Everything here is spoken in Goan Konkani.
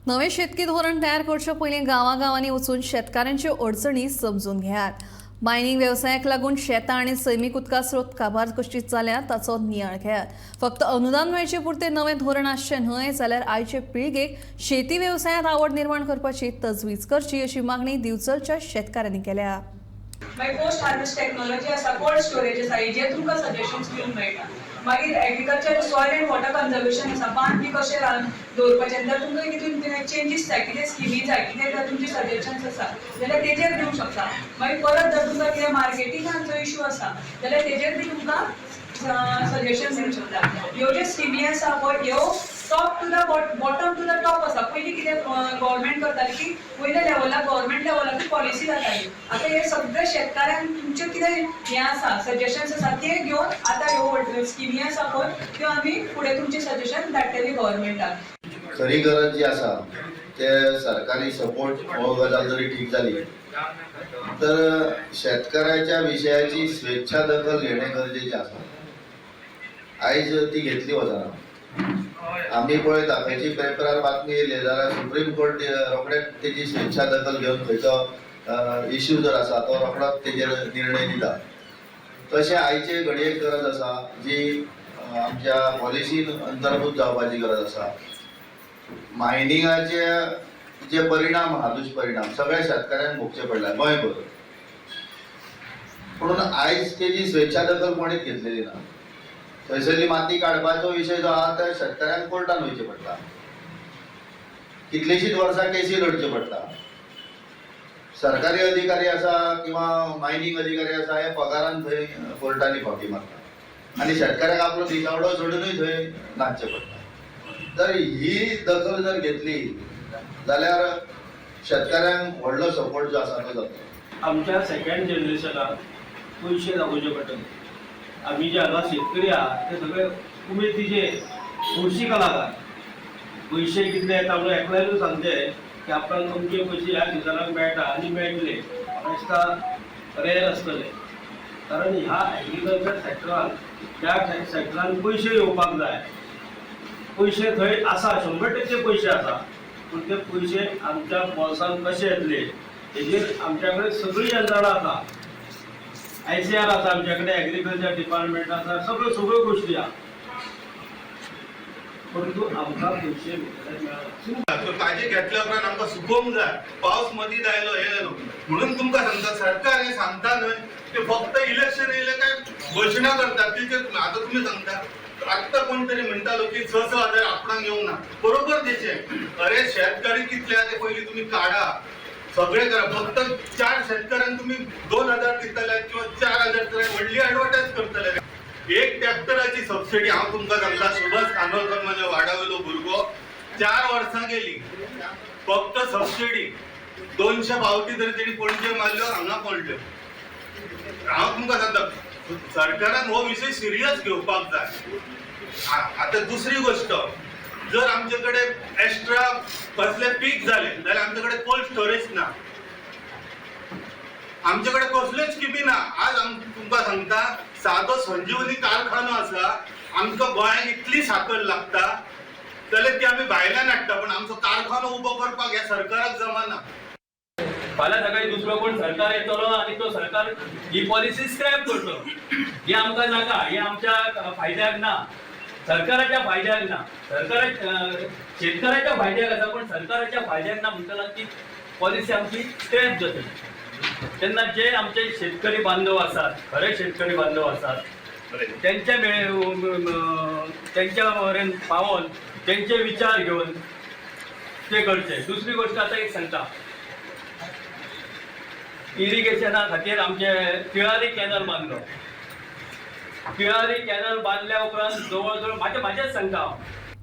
नवें शेतकी धोरण तयार करचे पयलीं गांवागांवांनी वचून शेतकारांच्यो अडचणी समजून घेयात. मायनिंग वेवसायाक लागून शेतां आनी सैमीक उदका स्रोत काबार कशी जाल्यात ताचो नियाळ घेयात. फक्त अनुदान मेळचे पुरतें नवें धोरण आसचें न्हय, जाल्यार आयचे पिळगेक शेती वेवसायांत आवड निर्माण करपाची तजवीज करची अशी मागणी दिवचलच्या शेतकारांनी केल्या. मागीर पोस्ट हार्वेस्ट टेक्नॉलॉजी आसा, कोल्ड स्टोरेज आसा, हेजेर तुमकां सजेशन्स दिवंक मेळटा. मागीर agriculture, soil and water conservation आसा, बांद बी कशें दवरपाचें. जर तुमकां कितें चेंजीस जाय, कितें स्किमी जाय, कितें जर तुमचे सजेशन्स आसा जाल्यार तेजेर दिवंक शकता. मागीर परत जर तुमकां कितें मार्केटिंगाचो इशू आसा जाल्यार तेजेर बी तुमकां सजेशन दिवंक शकता. ह्यो ज्यो स्किमी आसा पळय, ह्यो top to the bottom to the top आसा. पयलीं कितें गव्हर्मेंट करताली की वयल्या लेवलाक, गव्हर्मेंट लेवलाकूच पॉलिसी जाताली. आतां हे सगळे शेतकाऱ्यांक तुमचें कितें हें आसा, सजेशन्स आसा, ते घेवन आतां ह्यो स्किमी आसा पळय, त्यो आमी फुडें तुमचे सजेशन धाडटली गव्हर्मेंटाक. खरी गरज जी आसा ते सरकारी सपोर्ट हो गजाल जरी ठीक जाली तर शेतकऱ्याच्या विशयाची स्वेच्छा दखल घेणे गरजेचें आसा. आयज ती घेतली वचना. आमी पळयता, खंयची पेपरार बातमी येयली जाल्यार सुप्रीम कोर्ट रोखडेच तेजी स्वेच्छा दखल घेवन खंयचो इश्यू जर आसा तो रोखडोच तेजेर निर्णय दिता. तशें आयचे घडयेक गरज आसा जी आमच्या पॉलिसीन अंतर्भूत जावपाची गरज आसा. मायनिंगाचे जे परिणाम आहा, दुष्परिणाम सगळ्या शेतकऱ्यांक भोगचे पडल्या गोंयभर. पूण आयज तेजी स्वेच्छा दखल कोणीच घेतलेली ना. थंयसरली माती काडपाचो विशय जो आहा त्या शेतकऱ्यांक कोर्टान वयचें पडटा, कितलींशींच वर्सां केसी लढच्यो पडटा. सरकारी अधिकारी आसा किंवा मायनिंग अधिकारी आसा, हे पगारान थंय कोर्टांनी फावटी मारता आनी शेतकऱ्याक आपलो दिसावडो सोडूनय थंय नाचचें पडटा. तर ही दखल जर घेतली जाल्यार शेतकऱ्यांक व्हडलो सपोर्ट जो आसा तो जातलो. आमच्या सेकंड जनरेशनाक पयशे दाखोवचे पडटले. आमी जे हांगा शेतकरी आहा ते सगळे उमेदीचे, खोशी कलाकार. पयशे कितले येता म्हणून एकल्यानूच सांगचे की आपणाक अमके पयशे ह्या सिजनाक मेळटा आनी मेळटले, म्हाका दिसता रेर आसतले. कारण ह्या एग्रीकल्चर सेक्टरान, त्या सेक्टरान पयशे येवपाक जाय. पयशे थंय आसा, 100% पयशे आसा, पूण ते पयशे आमच्या बोल्सान कशे येतले हेजेर आमच्या कडेन सगळी यंत्रणा आसा. आयसीआर आसा आमच्या कडेन, एग्रीकल्चर डिपार्टमेंट आसा, सगळ्यो सगळ्यो गोश्टी आहा, परंतु आमकां पयशे मेळना. तर काळजी घेतल्या उपरांत आमकां सुकोवंक जाय. पावस मदींच आयलो, हे जालो म्हणून तुमकां सांगता, सरकार हे सांगता न्हय ते फक्त इलेक्शन येयले काय घोशणा करतात. तेचेर आतां तुमी सांगता, आत्तां कोण तरी म्हणटालो की 6-6 हजार आपणाक येवंक ना. बरोबर तेचें. अरे, शेतकरी कितले आहा ते पयलीं तुमी काडा, सगळे करा. फक्त चार शेतकऱ्यांक तुमी 2000 दितले किंवा 4000 दितले, व्हडली एडवर्टायज करतले. एक ट्रॅक्टराची सबसिडी, हांव तुमकां सांगता, सुभाष खानोलकर म्हज्या वाड्या वयलो भुरगो, 4 वर्सां गेली फक्त सबसिडी. 200 पावटी तरी तेणी पणजे मारल्यो, हांगा पडल्यो. हांव तुमकां सांगता, सरकारान हो विशय सिरियस घेवपाक जाय. आतां दुसरी गोश्ट, जर आमचे कडेन एक्स्ट्रा कसले पीक जाले जाल्यार आमचे कडेन कोल्ड स्टोरेज ना, आमचे कडेन कसल्योच स्किमी ना. आज तुमकां सांगता, सादो संजीवनी कारखानो आसा. आमकां गोंयांत इतली साकर लागता जाल्यार ती आमी भायल्यान हाडटा, पण आमचो कारखानो उबो करपाक ह्या सरकाराक जमाना. फाल्यां सकाळी दुसरो कोण सरकार येतलो आनी तो सरकार ही पॉलिसी स्क्रॅप करतलो. ही आमकां नाका, ही आमच्या फायद्याक ना, सरकाराच्या फायद्याक ना. सरकारा शेतकऱ्याच्या फायद्याक आसा, पण सरकाराच्या फायद्याक ना म्हणटना ती पॉलिसी आमची स्क्रॅप जातली. तेन्ना जे आमचे शेतकरी बांधव आसात, खरे शेतकरी बांधव आसात, त्यांच्या त्यांच्या मेरेन पावोवन त्यांचे विचार घेवन ते करचे. दुसरी गोष्ट, आता एक सांगता, इरिगेशना खातीर आमचे तिळारी कॅनल बांदलो. तिळारी कॅनल बांदल्या उपरांत जवळ जवळ म्हाजेच सांगता हांव.